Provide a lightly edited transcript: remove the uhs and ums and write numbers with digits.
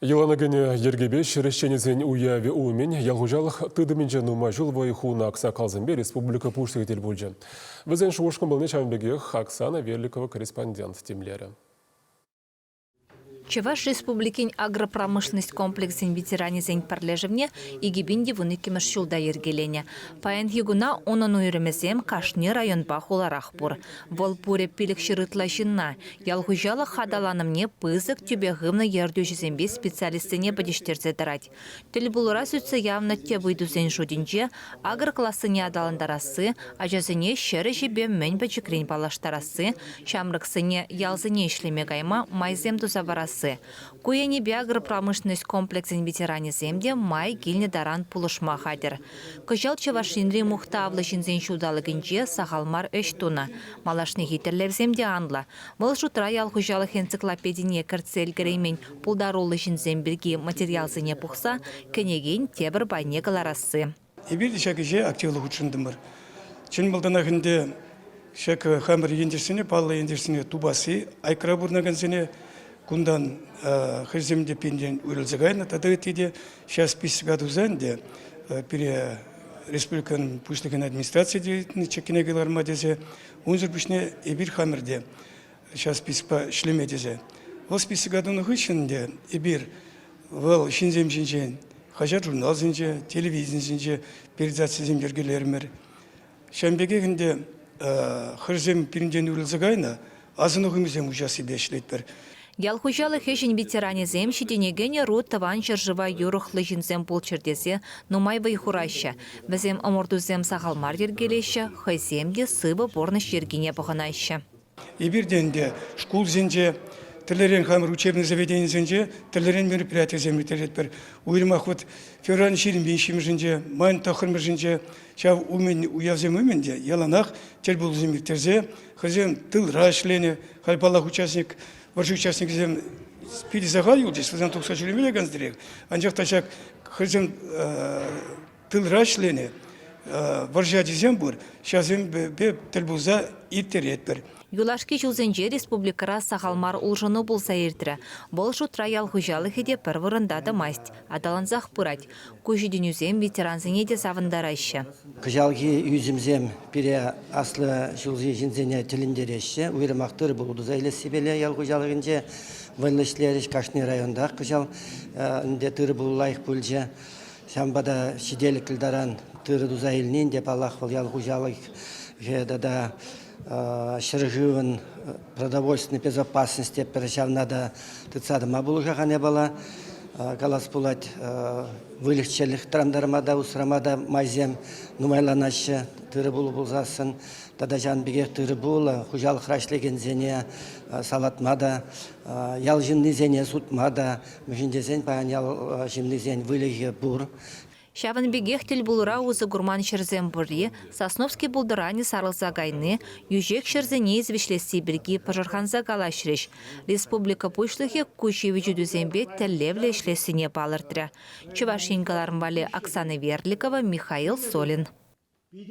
Йӑлана кӗнӗ йӗркепе ҫӗр ӗҫченӗсен уявӗ умӗн ялхуҫалӑх тытӑмӗнче нумай ҫул вӑй хунӑ аксакалсемпе республика Пуҫлӑхӗ тӗл пулчӗ. Вӗсен шухӑш-кӑмӑлне ҫавӑн пекех Оксана Верликова корреспондент тимлерӗ. Чӑваш Республикин агропромышленность комплексӗн ветеранӗсен пӗрлешӗвне 2012 ҫулта йӗркеленӗ. Паянхи куна унӑн уйрӑмӗсем кашни районпа хуларах пур. Вӑл пурӗ 500 ытла ҫынна, ял хуҫалӑх аталанӑвне пысӑк тӳпе хывнӑ ертӳҫӗсемпе специалистсене пӗтӗҫтерсе тӑрать. Тӗлпулура сӳтсе явнӑ тӗп ыйтусен шутӗнче агроклассене аталантарасси, ачасене ҫӗр ӗҫӗпе мӗн пӗчӗкрен паллаштарасси, ҫамрӑксене ялсене ӗҫлеме кайма майсем туса парасси. Ку енӗпе агропромышленность комплексӗн ветеранӗсем те май килнӗ таран пулӑшма хатӗр. Кӑҫал Чӑваш Енри мухтавлӑ ҫынсен ҫулталӑкӗнче сахал мар ӗҫ тунӑ. Малашнехи тӗллевсем те анлӑ. Вӑл шутра ял хуҫалӑх энциклопедине кӗртсе ӗлкӗреймен пултаруллӑ ҫынсем пирки материалсене пухса кӗнекен тепӗр пайне кӑларасси. Эпир те ҫак ӗҫе активлӑ хутшӑнтӑмӑр. Чӑн малтанах ӗнтӗ ҫак хамӑр ентешсене, паллӑ ентешсене тупасси, айкра пурӑнакансене кунтан хӑйсем те пиртен уйрӑлса кайнӑ тата ытти те ҫав списока туса ӗнтӗ пире республикӑн пуҫлӑхӗн администрацийӗ те кӗнеке кӑларма тесе, унсӑр пуҫне эпир хамӑр те ҫав списокпа ӗҫлеме тесе. Вӑл списока тунӑ хыҫҫӑн ӗнтӗ эпир вӑл ҫынсем ҫинчен хаҫат-журналсенче, телевиденисенче передачӑсем йӗркелерӗмӗр. Ҫавӑн пекех ӗнтӗ хӗрсем пирӗнтен уйрӑлса кайнӑ, асӑну хӑмисем уҫассипе ӗҫлетпӗр. Ял хуҫалӑх ӗҫӗн ветеранӗсем ҫитӗнекен ӑру Тӑван ҫӗршыва юрӑхлӑ ҫынсем пулччӑр тесе нумай вӑй хураҫҫӗ. Вӗсем ӑмӑртусем сахал мар йӗркелеҫҫӗ, хӑйсем те сывӑ пурнӑҫ йӗркине пӑхӑнаҫҫӗ. Эпир те ӗнтӗ шкулсенче, тӗрлӗрен хамӑр учебный заведенисенче тӗрлӗрен мероприятисем ирттеретпӗр. Уйрӑмах вот февраль 25-мӗшӗнче, май 9-мӗшӗнче ҫав умӗн уявсем умӗн те яланах тӗл пулусем ирттерсе хӑйсем тылра ӗҫленӗ. Халь паллах участник, вӑрҫӑ участникӗсем питӗ сахал юлчӗҫ, вӗсем тухса ҫӳреме те кансӗрех. Анчах та ҫак хӑйсем тылра ӗҫленӗ вӑрҫӑ ачисем пур, ҫавсемпе тӗл пулса ирттеретпӗр. Юлашки ҫулсенче республикӑра сахал мар улшӑну пулса иртрӗ. Вӑл шутра ял хуҫалӑхӗ те пӗр вырӑнта тӑмасть, аталансах пырать. Ку ҫитӗнӳсем ветерансене те савӑнтараҫҫӗ. Кӑҫалхи ӳсӗмсем пире аслӑ ҫулхи ҫынсене тӗлӗнтереҫҫӗ. Уйрӑмах тыр-пул туса илессипеле ял хуҫалӑхӗнче вӑйлӑ ӗҫлерӗҫ. Кашни районтах кӑҫал ӗнтӗ тыр-пул лайӑх пулчӗ. Ҫавӑнпа та ҫителӗклӗ таран тырӑ туса илнин те, паллах, вӑл ял хуҫалӑхӗ тата ҫӗршывӑн продовольственной безопасность тетпӗр, ҫавна та тытса тӑма пулӑшакан япала. Калас пулать, выльӑх-чӗрлӗх тӑрантарма та, усрама та майсем нумайланаҫҫӗ тырӑ-пулӑ пулсассӑн. Тата ҫавӑн пекех тырӑ-пулӑ хуҫалӑхра ӗҫлекенсене салатма та, ял ҫыннисене сутма та Мӗншӗн тесен паян ял ҫыннисен выльӑхӗ пур. Ҫавӑн пекех тӗлпулура усӑ курман ҫӗрсем пурри, Сосновски пултӑранӗ сарӑлса кайни, йӳҫек ҫӗрсене извеҫлесси пирки пӑшӑрханса калаҫрӗҫ. Республика Пуҫлӑхӗ ку ҫивӗч ыйтусемпе тӗллевлӗ ӗҫлессине палӑртрӗ. Чӑваш Ен кӑларӑм валли Оксана Верликова, Михаил Солин.